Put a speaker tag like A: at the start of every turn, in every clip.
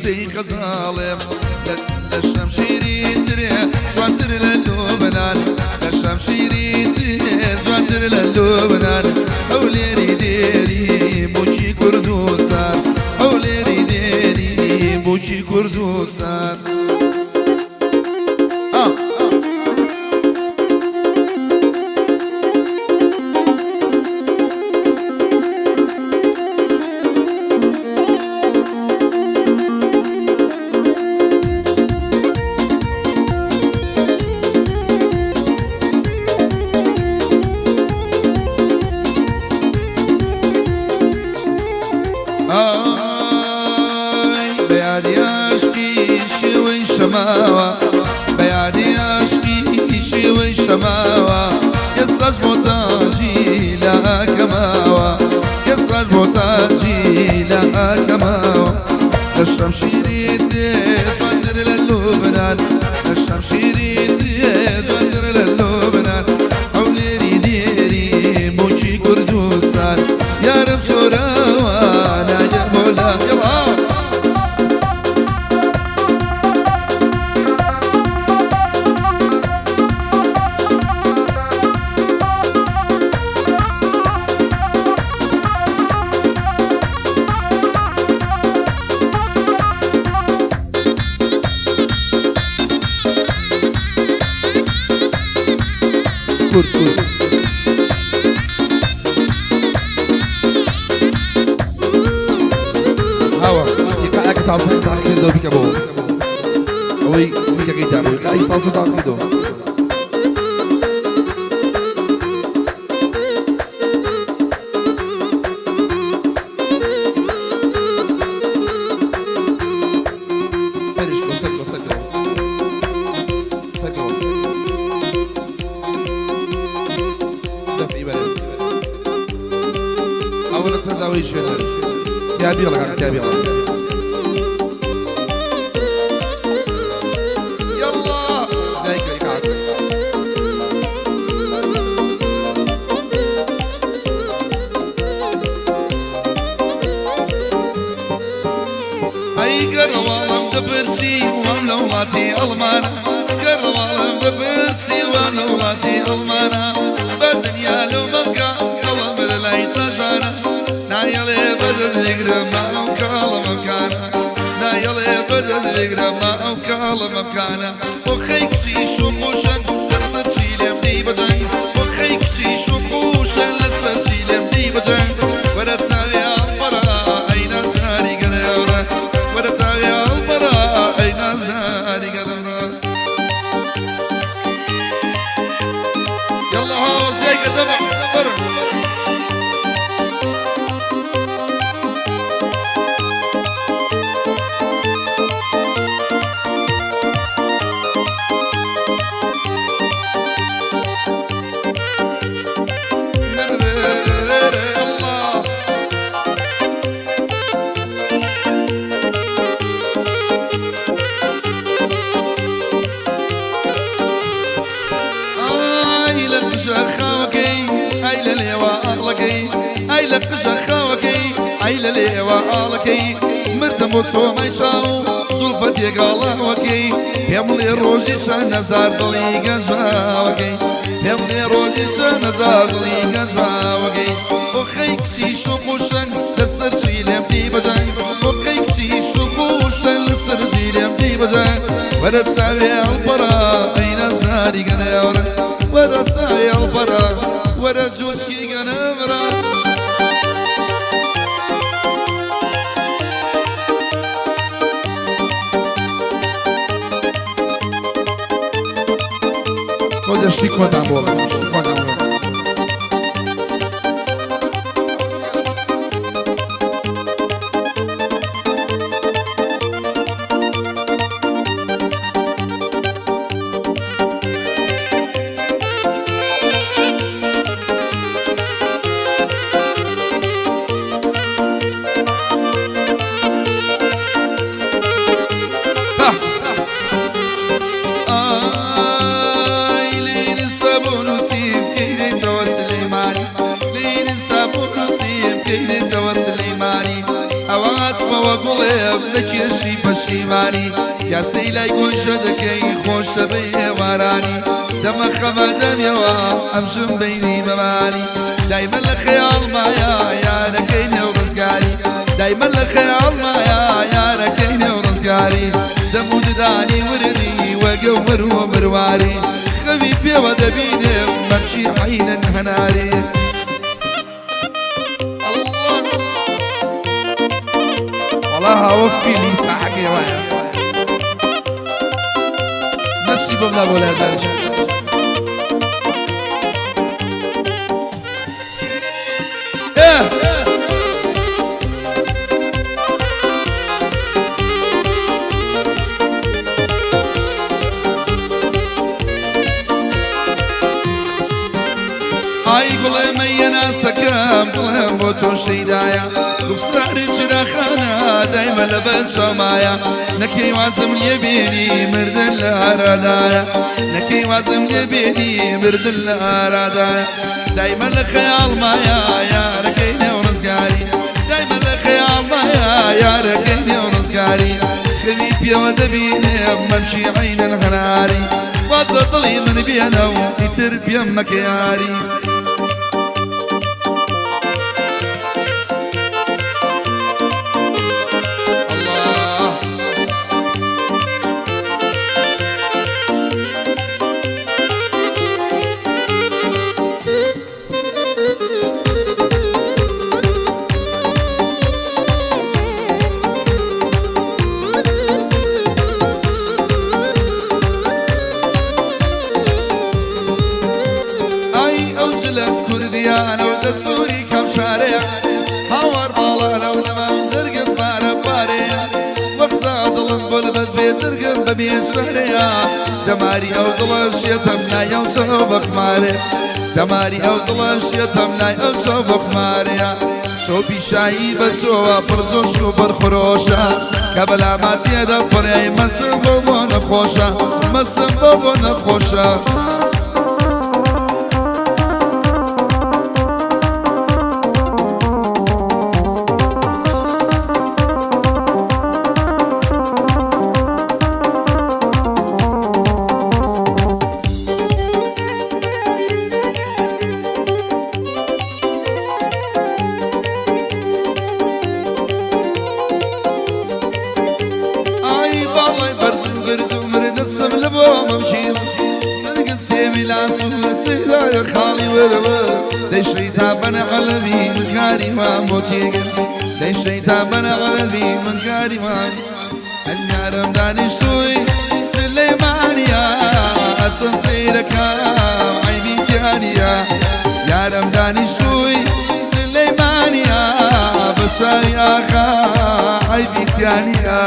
A: کوشتەی خەزاڵێم لە شەمشیری ترێ جوانتر لە لوبنان، لە شەمشیری ترێ جوانتر لە لوبنان. هەولێری دێری بووکی کوردستان، هەولێری دێری بووکی کوردستان. ئای بەیادی عاشقی شێوەی شەماوە، بەیادی عاشقی شێوەی شەماوە، ئێستاش بۆ تاجی لاکەماوە، ئێستاش بۆ تاجی لاکەماوە. لە شەمشیری تێ جوانتر لە لوبنان، لە شەمشیری تێ جوانتر لە لوبنان. هەولێری دێری بووکی کوردستان، یارم چۆرەوانە بۆلا. یەڵا
B: کورد کورد. هاوە ئیقاعەکە تازە تاقیکردەوە بیکە بۆ ئەوەی فیکەکەی دابوو، ئیقاعی تازە تاقیکردەوە. سەریش کۆ، سەرکۆ، سەرکۆ، سەرکۆ. دەفعی بەرێ ئەوە لەسەر داوای شێنەر تیابیڵە کاکە تیابیڵە.
A: يلا
B: زایکە ئیقاعەکە.
A: ئەی گەڕواڵم دەپرسی وام لە وڵاتی ئەڵمانە، گەڕواڵم دەپرسی وام لە وڵاتی ئەڵمانە، بە دنیا لەو مەمکە دڵم لە لای تاژانە، نایەڵێ بەدەست بگرم ما ئەو کاڵە مەمکانە، نایەڵێ بەدەست بگرم ما ئەو کاڵە مەمکانە. وەخەی کچی شوقوشن لەسەر چی لێم دی بەجەنگ، وەخەی کچی شوقوشن لەسەر چی لێم دی بەجەنگ. وەرە چاوێ ئەڵبەرە ئەی نازاری گەرەورە، وەرە چاوێ ئەڵبەرە ئەی نازاری گەرەورە.
B: يلا هاوە زایکە دەبع بەرن.
A: الله ئای لە قژە خاوەکەی، ئای لە لێوە ئاڵەکەی، ئای لە قژە خاوەکەی، ئای لە لێوە ئاڵەکەی، مردم بۆ سۆمای شاو زوڵفە تێگاڵاوەکەی. پێم لێ ڕۆژی چەند نەزار دڵی گەنجباوەکەی، پێم لێ ڕۆژی چەند نەزار دڵی گەنجباوەکەی. وەخەی کچی شوقوشن لەسەر چی لێم دی بەجەنگ، وەخەی کچی شوقوشن لەسەر چی لێم دی بەجەنگ. وەرە چاوێ ئەڵپەرە ئەی نازاری گەنەورە، وەرە چاوێ ئەڵپەرە، وەرە جوچکی گەنەمرە.
B: تۆزە شتی کۆتان بۆ بڵێم، شتی کۆتان بۆ بڵێم.
A: ئای لێی سەبوون و سی نەهێشتی پەشیمانی یاسەی لای گۆشە دەکەی خۆشە بە ئێوارانی دەمە خەمە دەمیەوە ئەمژم بینی بەمانی دایمە لە خەیاڵمایە یارەکەی نێو ڕزگاری دایمە لە خەیاڵمایە یارەکەی نێو ڕزگاری دەم و ددانی وردی وەگەوەر و مرواری خەوی پێوە دەبینێ مەمچی عەینەن هەناری. الله
B: والله هاوفي لي ساعة وايا نشي ببلا ولا زالش. ايه
A: ئای گوڵێ مەیە ناسەکەم دڵم بۆ تۆ شەیدایە ڕوخساری چراخانە دایمە لەبەر چاومایە نەکەی وازم لێ بێنی مردن لە ئارادایە نەکەی وازم لێ بێنی مردن لە ئارادایە دایمە لە خەیاڵمایە یارەکەی نێو ڕزگاری دایمە لە خەیاڵمایە یارەکەی نێو ڕزگاری خەوی پێوە دەبینێ مەمشی عەینەن هەناری واتە دڵی من بێنە و ئیتر پێم مەکە یاری. الله ئای ئەو جلە کوردیانە و دەسووری کەم شارەیە هاوار باڵانە و لەمام دەرگم پارە پارەیە وەخزا دڵم بۆ لەبەت بێ دەرگم بە بێ شارەیە دەماری ئەو دڵە شێتەم لای ئەو چاو بەخمارێ دەماری ئەو دڵە شێتەم لای ئەو چاو بەخمارەیە شەو پیشایی بەچۆوە پڕزۆش و بەرخرۆشە کە بەلاما تێدە پڕیای مەسم بۆ بۆ نەخۆشە مەسم بۆ بۆ نەخۆشە. ئای باڵای بەرز و گرد و مردەسم لە بۆ مەمشیم دەرگت سێوی لاسوور تێدایە خاڵی وەرەوە دەیشەی تا بەنە عەلەبی من کاری وام بۆ چێگر دەیشەی تا بەنە عەلەبی من کاری وام ئەنیارم دانیشتووی سلەیمانیە ئەچەند سەیرەکەم عەیبی تیانیە یارم دانیشتووی سلەیمانیە بە شاوی ئاخا عەیبی تیانیە.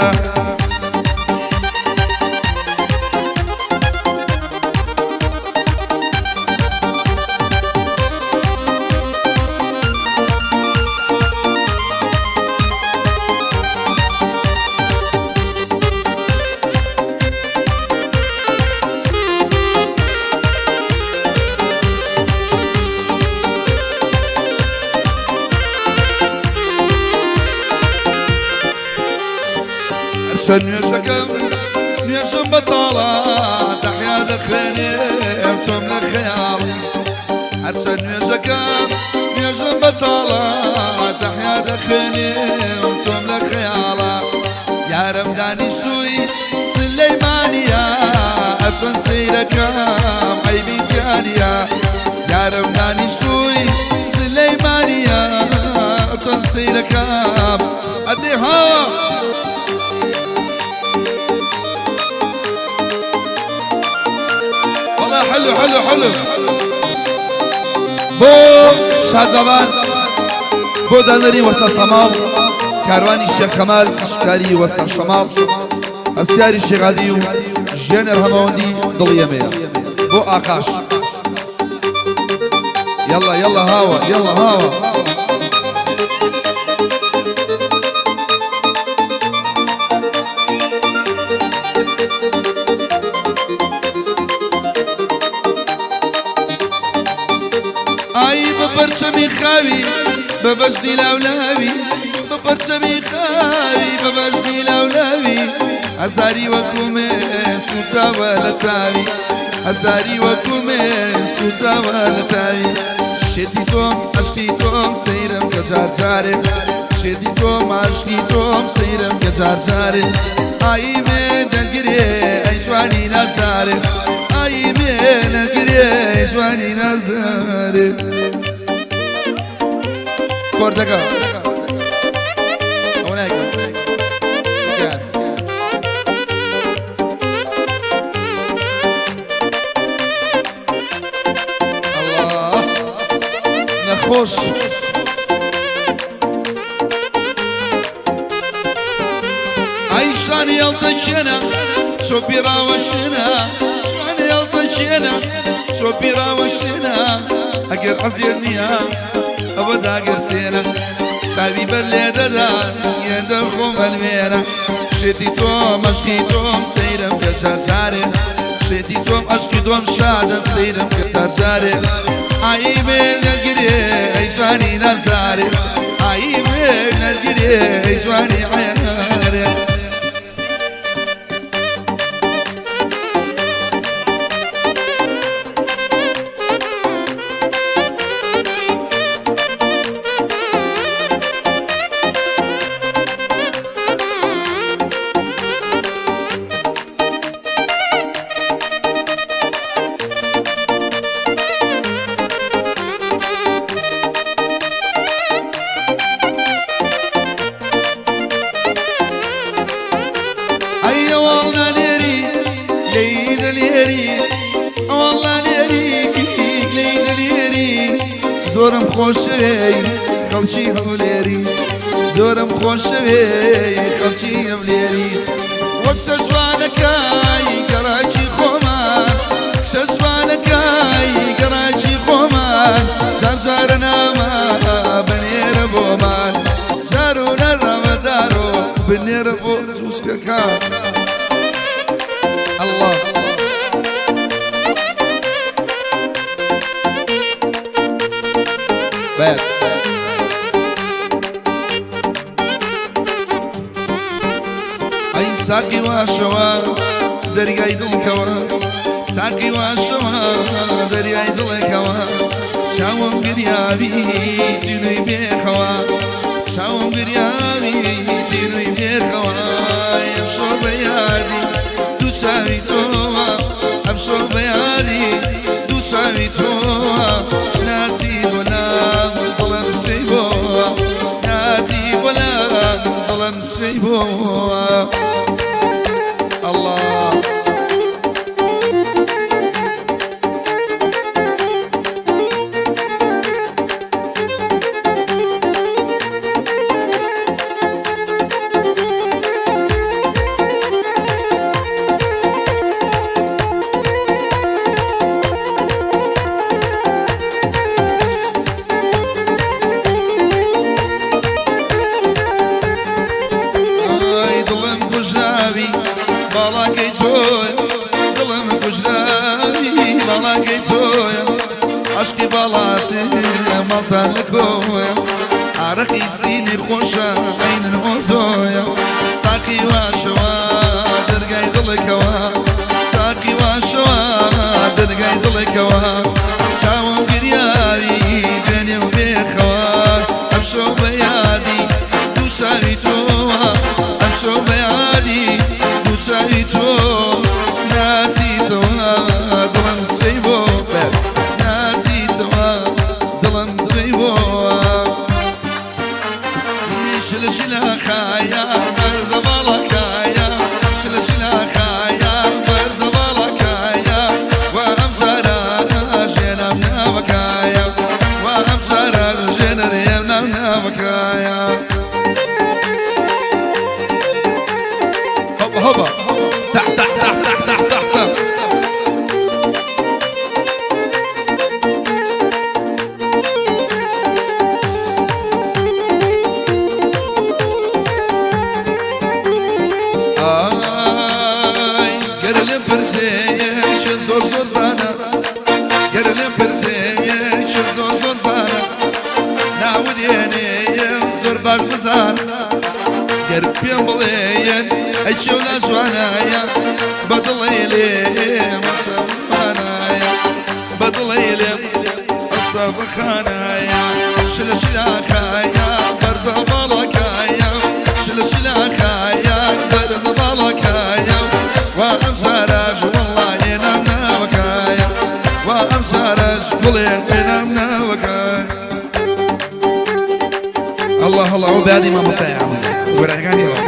A: هەرچەند نوێژەکەم نوێژم بەتاڵە تەحیا دەخوێنێ تۆم لە خەیاڵ هەرچەند نوێژەکەم نوێژم بەتاڵە تەحیا دەخوێنێ تۆم لە خەیاڵە یارم دانیشتووی سلەیمانیە ئەچەند سەیرەکەم عەیبی تیانیە یارم دانیشتووی سلەیمانیە ئەچەند سەیرەکەم ئەدێ ها. والله حلو حلو حلو
B: بۆ شادبابان بۆ دانەری وەستا سەماڵ کاروانی شێخ کەمال شکاری وەستا شەماڵ ئەسیاری شێغادی و ژێنەر هەمەوەندی دڵی ئێمەیە بۆ ئاقاش. يلا يلا هاوە يلا هاوە.
A: ئای بە پەرچەمی خاوی بە بەشدی لاولاوی بە بە پەرچەمی خاوی بە بەژنی لاولاوی هەزاری وەکومێ سوتاوە لە چاوی هەزاری وەکومێ سوتاوە لە چاوی شێتی تۆم عەشقی تۆم سەیرم کە جار جارێ شێتی تۆم عەشقی تۆم سەیرم کە جار جارێ ئایمێ دەنگرێ ئەی جوانی نازارێ ئایمێ نەگرێ ئەی جوانی نازارێ کۆردەکە ئەوە نایکەم گیان. ئەڵڵا نەخۆش ئەی شانی هەڵتەکێنە چۆپی ڕاوەشێنە شانی هەڵتەکێنە چۆپی ڕاوەشێنە ئەگەر عەزیەت نییە ئەوە داگەرسێنە چاوی بەر لێ دەدا هێندە خۆم ئەلوێنە شێتی تۆم عەشقی تۆم سەیرم کە جار جارێ شێتی تۆم عەشقی تۆم شادە سەیرم کە جار جارێ ئای مێ نەگرێ ئەی جوانی نازارێ ئای مێ نەگرێ ئەی جوانی عەیارێ. ئەی ئەوەڵا لێری لێی دەلێری ئەوەڵا لێری لێی دەلێری زۆرم خۆشەوێی خەڵکی هەولێری زۆرم خۆشەوێی خەڵکی هەولێری وەک سەجوانەکای گەڕاکی خۆمان کچە جوانەکای گەڕاکی خۆمان جار جارە نامە بنێرە بۆمان جار و نەڕەمەدارۆ بنێرە بۆ جووسکەکان. ئەڵڵا بەیان ئەی ساقی واشەوە دەریای دڵکەوە ساقی واشەوە دەریای دڵێکەوە چاوم گریاوی تینوی بێخەوە چاوم گریاوی تینوی بێخەوە ئەمشۆ بە یادی دوو چاوی تۆوە ئەمشۆ بە یادی دوو چاوی تۆوە ناتی بۆ لام دڵم سوێی بۆوە ناتی بۆ لام دڵم سوێی بۆوە. ئەڵڵا ئای دڵم کوژراوی باڵاکەی تۆیە دڵم کوژراوی باڵاکەی تۆیە عەشقی باڵاتێ ماڵتان لە کۆیە ئارەقی سینی خۆشە عەینن ئۆزۆیە ساقی واشەوە دەرگای دڵێکەوە ساقی واشەوە دەرگای دڵێکەوە چاوم گریاوی دوێنێ و بێخەوە ئەمشەو بە یادی دوو چاوی تۆوە ئەمشەو بە یادی دوو چاوی تۆ ناتیتەوە دڵم سوێی بۆ ناتیتەوە دڵم سوێی بۆ شلە شلە خایا بەرزە باڵاکایە شلە شلە خایا بەرزە باڵاکایە و ئەم جارە بەدڵی لێم ئەسا بەخانایە شلە شلاخایە بەرزە باڵاکایە شلە شلاخایە بەرزە باڵاکایە وا ئەم جارەش وەڵڵا هێنام ناوەکایە وا ئەم جارەش گوڵێن هێنام ناوەکایە.
B: الله الله ئەو بەیانی مامۆستای عەمر گۆرانیەکانی ئەوە.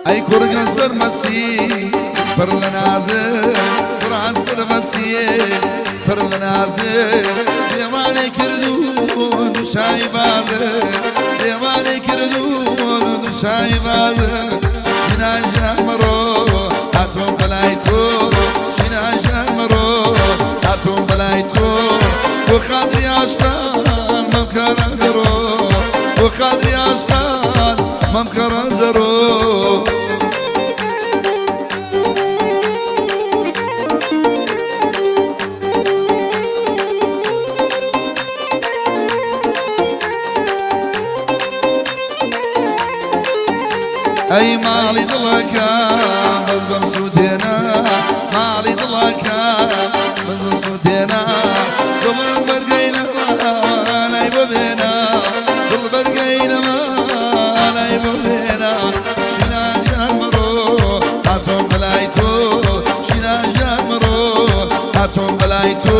A: ئەی کوڕگە سەرمەسی پڕ لە نازێ قورئان سەرمەسی پڕ لە نازێ دێوانەی کردوون دوو چاوی بازێ دێوانەی کردوون دوو چاوی بازێ ژینان ژیان مەڕۆ هاتووم بەلای تۆ ژینان ژیان مەڕۆ هاتووم بەلای تۆ بۆ خاتری عاشقان مەمکەرە جەڕۆ بۆ خاتری عاشقان مەمکەرە جەڕۆ. ئەی ماڵی دڵەکەم بەس بەم سووتێنە ماڵی دڵەکەم بەس بەم سووتێنە دڵم بەرگەی نەما لای ببێنە دڵ بەرگەی نەما لای ببێنە شیران گیان مەڕۆ هاتۆم بەلای تۆ شیران گیان مەڕۆ هاتۆم بەلای تۆ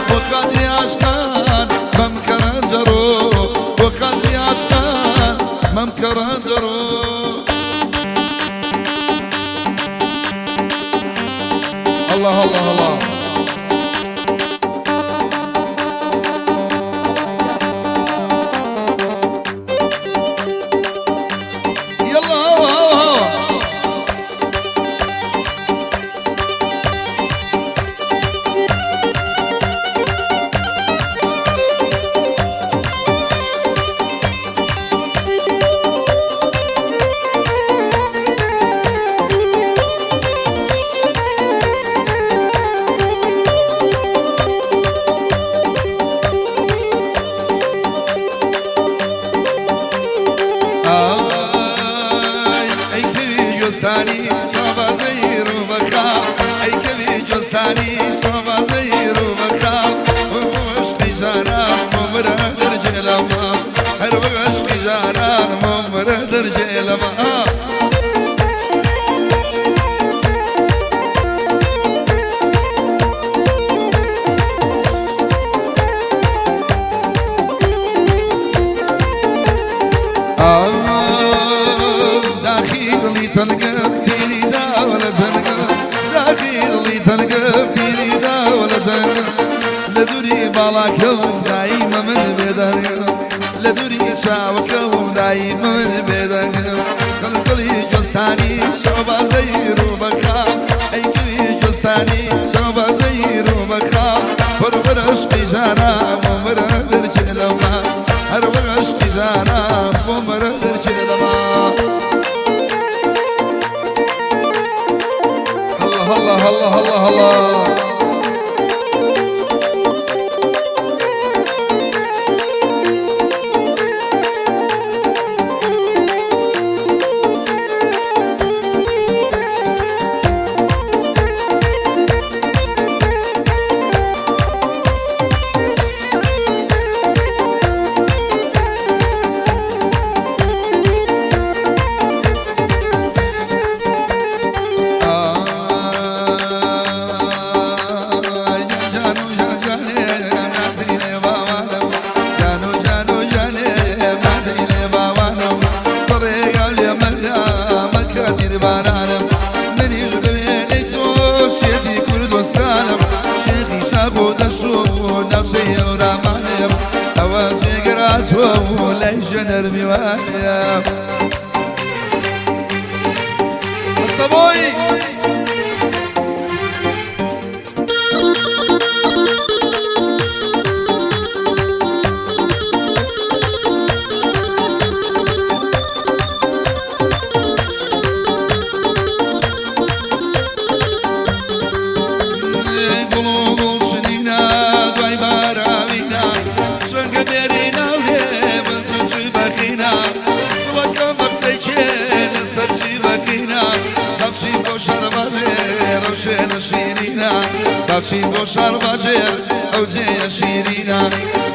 A: بۆ خاتری عاشقان مەمکەرە جەڕۆ بۆ خاتری عاشقان مەمکەرە جەڕۆ.
B: الله الله الله.
A: يلا هوا هوا هوا. ئای ئەی کەوی جۆسانی شابازەی ڕووبەخا ئەی کەوی جۆسانی شابازەی ڕووبەخا عشقی جانان مۆمرە دەرجێ لەما هەر بە عشقی جانان مۆمرە دەرجێ لەما. داخی دڵی تەنگم تیری داوە لە جەنگم داخی دڵی تەنگم تیری داوە لە جەنگم لە دووری باڵاکەوم دایمە من بێدەنگم لە دووری چاوەکەوم دایمە من بێدەنگم گەڵگەڵی جۆسانی شەوبازەی ڕووبەخا ئەی کەوی جۆسانی شەوبازەی ڕووبەخا وەرە عشقی جانان مۆمرە دەرچێ لەما هەر وە عشقی جانان مۆمرە دەرچێ لەما.
B: الله الله الله الله الله.
A: ئای جانو جان جانێ نازینێ باوانم جانو جانو جانێ نازینێ باوانم سەڕێگا لێ مەگا مەکە دیربارانم منیش بوێنەی تۆ شێتی کوردستانم شێخی شاخ و دەشت و ناوچەی ئەورامانم ئەوە جێگەرا تۆ و لای ژەنەر میوانم.
B: مستەبۆی
A: گوڵ و گوڵ چنینا دوای باراوینا شەنگە دێرینا و لێ من چ بەخینا دڵەکەم بە قسەی کێ لەسەر چی بەخینا بەم بچین بۆ شارباژێر ئەو شوێنە شیرینە، با بچین بۆ شارباژێر ئەو جێیە شیرینە.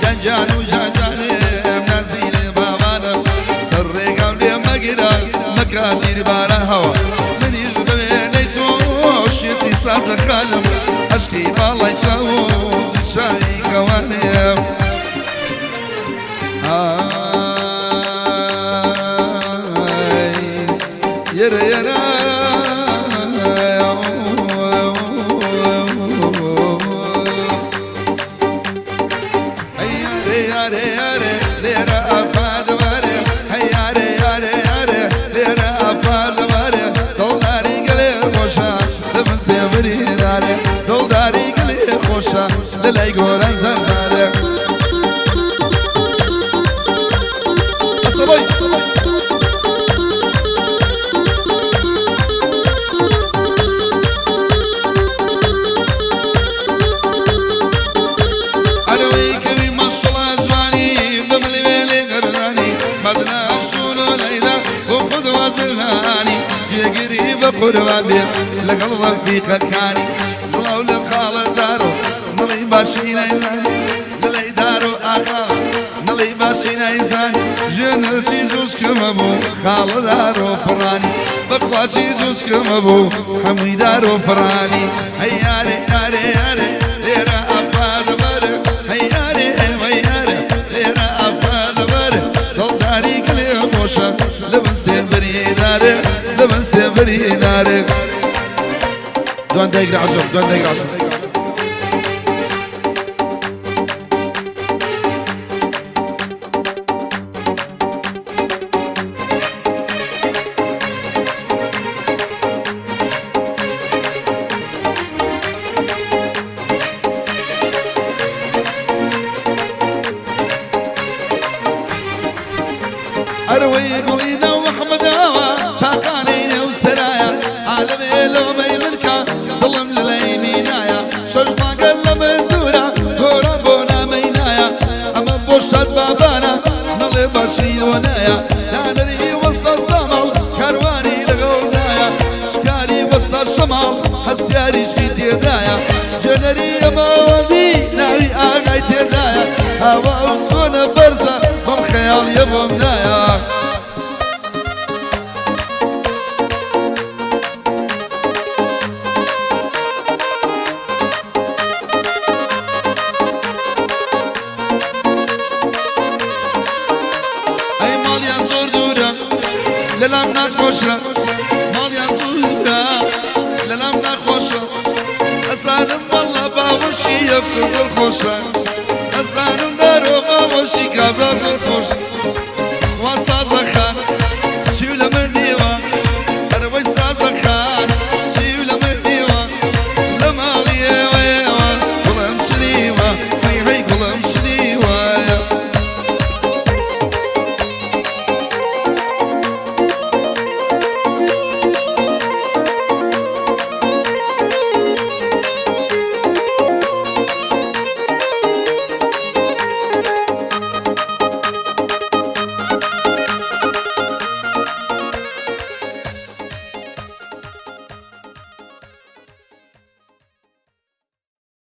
A: گەنجان و جانجانێم نازینێ باوانم، سەر ڕێگام لێ مەگرە مەکە دیرباران هەوا. منیش بەوێنەی تۆ شێتی سازە خانم، عەشقی باڵای چاو و چاوی کەوانێم. ئای یەرە یەرە یارێ یارێ یارێ لێرە ئافاد وارێ، هەی یارێ یارێ یارێ لێرە ئافاد وارێ. دڵداری گەلێ خۆشە لە من سێبری دارێ، دڵداری گەلێ خۆشە لە لای گۆران جاندارێ. ئەسەبەی ئەرەوەی کەوی مەشڵە جوانی بملی وێلێ گەردانی، مەدنا ئەشتون و لەیلا بۆ خود وازلانی. جێگیری بە قوربان بێ لەگەڵ ڕەفیقەکانی، دڵاو لە خاڵە دارۆ نڵی باشی نایزانی، لەلای دارۆ ئاغا نڵی باشی نایزانی. ژێنەرچی جوزکەمە بوو خاڵە دارۆ فڕانی، بەخواچی جوزکەمە بوو هەمووی دارۆ فڕانی. هەی یارێ یارێ یارێ لێرە ئافادە بەرە، هەی یارێ ئێوەی یارێ لێرە ئافادە بەرە. دڵداری گلێ خۆشە لە بن سێبەری دارێ، لە بن سێبەری دارێ. دوان دایک عەجەب، دوان دایک عەجەب. ئەروەی گوڵی ناو محەممەداوە تاقانەی نێو سەرایە، عالەمێ لۆمەی منکە دڵم لە لای مینایە. شەش مانگە لە من دوورە گۆران بۆ نامەی نایە، ئەمە بۆ شاد بابانە نەڵێ باشیەوە نایە. دانەری وەسا ساماڵ کاروانی لەگەڵ نایە، شکاری وەسا شەماڵ هەسیاریشی تێدایە. جێنەری ئەماوەندی ناوی ئاغای تێدایە، هاوا ئەو چۆنە بەرزە بەم خەیاڵیە بۆم نایە. ئەی ماڵیان زۆر دوورە لەلام ناخۆشە، ماڵیان دوورە لەلام ناخۆشە. ئەزانم والله باوەشی یەکسەر دڵخۆشە، ئەزانم دارۆ باوەشی کابرا دڵخۆشە.